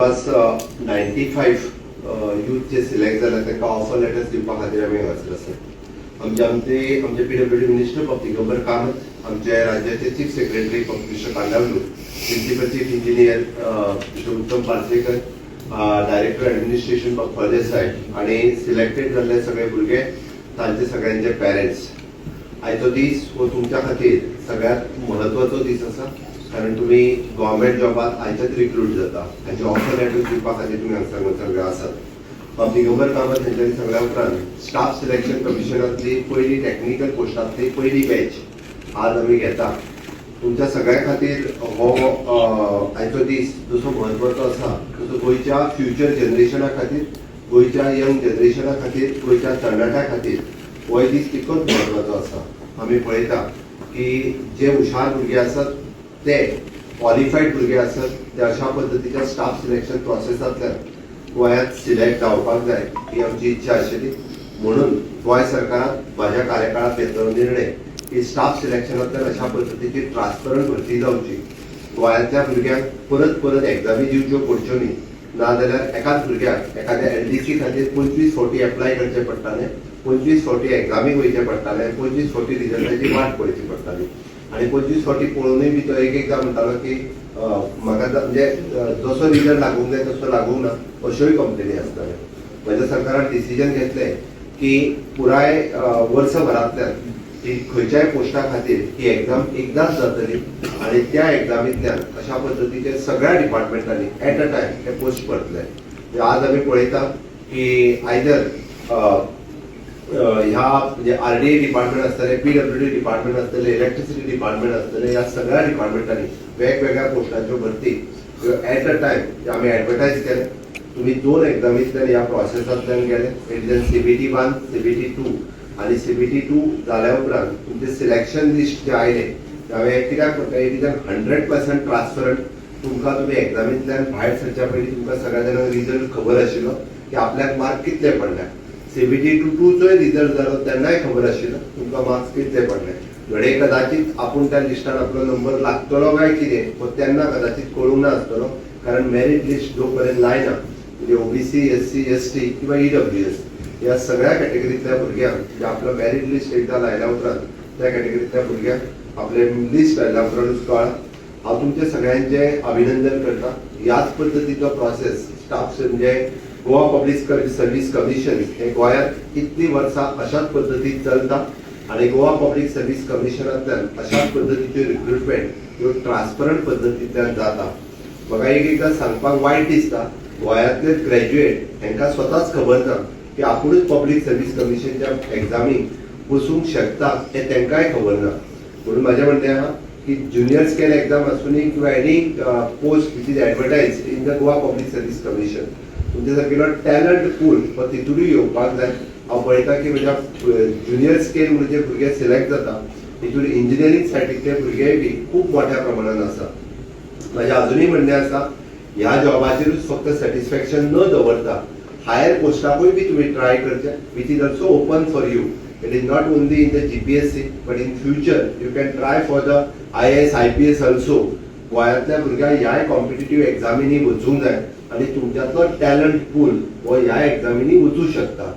जवळपास 95 यूथ जे सिलेक्ट जाले, तांकां ऑफर लेटर्स दिवपा खातीर आमी हांगासर आसात. आमचे आमचे आमचे पीडब्ल्यूडी मिनिस्टर बाब दिगंबर कामत, आमचे राज्याचे चीफ सेक्रेटरी बाब mister Kandavlu, principal chief engineer mister Uttam Parsekar, director administration बाब फळदेसाय आणि सिलेक्टेड जाल्ले सगळे भुरगे, तांचे सगळ्यांचे पेरंट्स. आयचो दीस हो तुमच्या खातीर सगळ्यात महत्वाचो दीस आसा, कारण तुमी गव्हर्मेंट जॉबात आयच्याच रिक्रूट जाता. हाचे ऑफर लेटर दिवपा खातीर तुमी हांगा सगळे आसात. बाब दिगंबर कामत हेंच्यांनी सांगल्या उपरांत स्टाफ सिलेक्शन कमिशनांतली पयली टॅक्निकल पोस्टांतली पयली बॅच आज आमी घेता. तुमच्या सगळ्यां खातीर हो आयचो दीस जसो म्हत्वाचो आसा, तसो गोंयच्या फ्युचर जनरेशना खातीर, गोंयच्या यंग जनरेशना खातीर, गोंयच्या तरणाट्या खातीर होय दीस तितकोच म्हत्वाचो आसा. आमी पळयता की जे हुशार भुरगे आसात, ते क्वॉलिफायड भुरगे आसात, ते अशा पद्दतीच्या स्टाफ सिलेक्शन प्रोसेसांतल्यान गोंयांत सिलेक्ट जावपाक जाय ही आमची इच्छा आशिल्ली. म्हणून गोंय सरकारान म्हाज्या कार्यकाळात घेतलेलो निर्णय की स्टाफ सिलेक्शनांतल्यान अशा पद्दतीची ट्रान्सपरंट भरती जावची, गोंयांतल्या भुरग्यांक परत परत एग्जामी दिवच्यो पडच्यो न्ही. नाजाल्यार एकाच भुरग्याक एखाद्या एलडीसी खातीर 25 फावटी एप्लाय करचें पडटालें, 25 फावटी एग्जामीक वयचें पडटालें, 25 फावटी रिजल्टाची वाट पळोवची पडटाली. आनी 25 फावटी पळोवनूय बी तो एक एकदां म्हणटालो की म्हाका म्हणजे जसो रिजल्ट लागूंक जाय तसो लागूंक ना, अश्योय कंप्लेनी आसताल्यो. म्हज्या सरकारान डिसिजन घेतलें की पुराय वर्सभरांतल्यान की खंयच्याय पोस्टा खातीर ही एक्झाम एकदांच जातली आनी त्या एक्झामींतल्यान अशा पद्दतीचे सगळ्या डिपार्टमेंटांनी एट अ टायम हे पोस्ट भरतले. म्हणजे आज आमी पळयता की आयदर ह्या म्हणजे आरडीए डिपार्टमेंट आसतले, पीडब्ल्यूडी डिपार्टमेंट आसतले, इलेक्ट्रिसिटी डिपार्टमेंट आसतले, ह्या सगळ्या डिपार्टमेंटांनी वेगवेगळ्या पोस्टांच्यो भरती ह्यो एट अ टायम आमी एडवर्टायज केले. तुम्ही दोन एक्झामींतल्यान ह्या प्रोसेसांतल्यान गेले. It is CBT 1, CBT 2. आणि सीबीटी 2 जाल्या उपरांत तुमचे सिलेक्शन लिस्ट जे आयले, हांवें कित्याक म्हणटा, it is 100% transparent. तुमकां तुमी एक्झामींतल्यान भायर सरच्या पयलीं तुमकां सगळ्या जाणांक रिजल्ट खबर आशिल्लो की आपल्याक मार्क कितले पडल्या. सीबीटी 2 टूचोय रिजल्ट जालो तेन्नाय खबर आशिल्लो तुमकां मार्क्स कितले पडले. घडये कदाचित आपूण त्या लिस्टान आपलो नंबर लागतलो काय कितें हो तेन्ना कदाचित कळूंक ना आसतलो, कारण मेरीट लिस्ट जो पर्यंत लायना, म्हणजे ओबीसी, एससी, एसटी किंवा ईडब्ल्यूएस ह्या सगळ्या कॅटेगरीतल्या भुरग्यांक, म्हणजे आपलो मेरीट लिस्ट एकदां लायल्या उपरांत त्या कॅटेगरीतल्या भुरग्यांक आपले लिस्ट लायल्या उपरांतूच कळ्ळां. हांव तुमचे सगळ्यांचे अभिनंदन करता. ह्याच पद्दतीचो प्रोसेस स्टाफ म्हणजे गोवा पब्लीक सर्वीस कमिशन हे गोंयांत इतलीं वर्सां अशाच पद्दतीन चलता आनी गोवा पब्लीक सर्वीस कमिशनांतल्यान अशाच पद्दतीच्यो रिक्रुटमेंट ह्यो ट्रान्सपरंट पद्दतींतल्यान जाता. म्हाका एक एकदां सांगपाक वायट दिसता, गोंयांतले ग्रॅज्युएट हांकां स्वताच खबर ना की आपुणूच पब्लीक सर्वीस कमिशनच्या एग्जामीक बसूंक शकता हें तांकांय खबर ना. म्हणून म्हाजें म्हणणें आहा की ज्युनियर स्केल एक्झाम आसूनी किंवा any post which is advertise in the Goa Public Service Commission, तुमच्या सारकेलो टॅलंट पूल हो तितूनय येवपाक जाय. हांव पळयता की म्हज्या ज्युनियर स्केल म्हणून जे भुरगे सिलेक्ट जाता, तितून इंजिनियरींग सायडींतले भुरगेय बी खूब मोठ्या प्रमाणान आसा. म्हाजें अजुनूय म्हणणें आसा, ह्या जॉबाचेरूच फक्त सॅटिस्फॅक्शन न दवरता हायर पोस्टाकूय बी तुमी ट्राय करचें, which is also open for you. It is not only in the GPSC, but in future you can try for the IAS, IPS also. गोंयांतल्या भुरग्यांक ह्याय कॉम्पिटेटीव एग्जामीनी वचूंक जाय आनी तुमच्यांतलो टॅलंट पूल हो ह्या एग्जामीनी वचूं शकता.